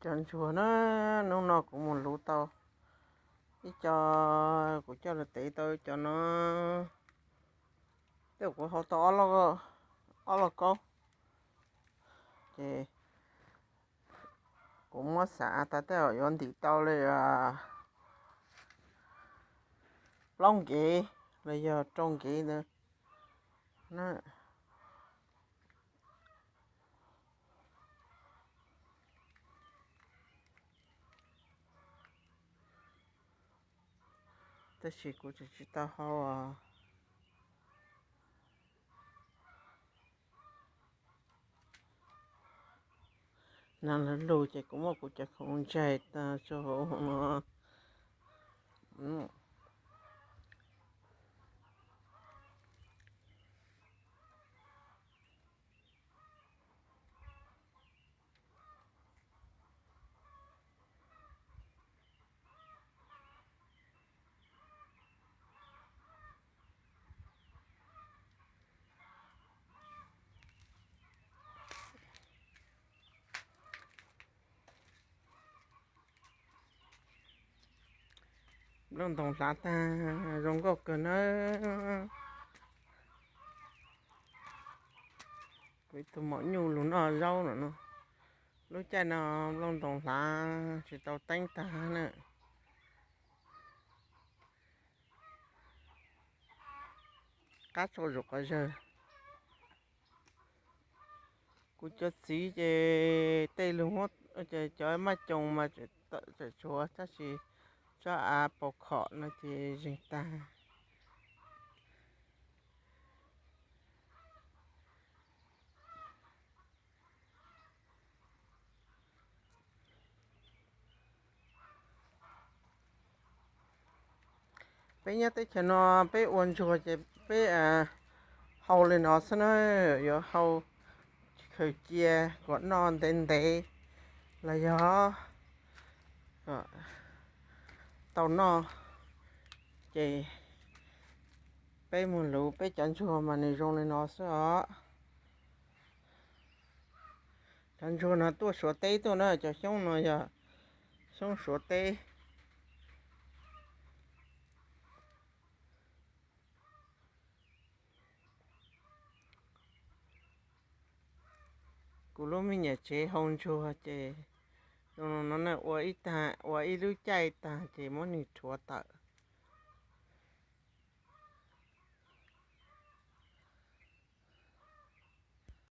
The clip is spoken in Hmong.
Cov ntsuag na, hnub no kuv mus luv tau ib co, kuv coj los tev tau ib co no, tej kuv hau tau ob lauj kaub, ces kuv muab xav tas tej zaum yuav ntim tau li plaub nkev los yog rau nkev ntawd na. Tab sis kuv tseem tsis tau hau os. Nag lug lug ces kuv muab kuv cov khoom ntsaig tag rau hauv no. Nplooj ntoos hlav tag zoo nkauj kawg nawb. Kuv ib tug maum nyuj lug noj zaub no no. Lub caij no nplooj ntoos hlav tsis tau teeb tag na. Qab tshua zuj qhov zawg. Kuv cov txiv ces tej lug, cov maj coos mas tseem tshuav, tab sis tsob av paus khom no ces zeeg tag. Peb nyob teb chaws no peb ua ntsuag ces peb hau li no xwb na, yuav hau khaws cia kom noj ntev ntev los yog tau noj, ces peb mus luv peb cov ntsuag mas nws zoo li no xwb os. Cov ntsuag no tuaj Suav teb tuaj na, cov xyoob no yog xyoob Suav teb. Kuv lub me nyuam tsev hau ntsuag ces zoo no na, ua ib tag, ua ib lub caij tag ces muab nws rhuav tawm.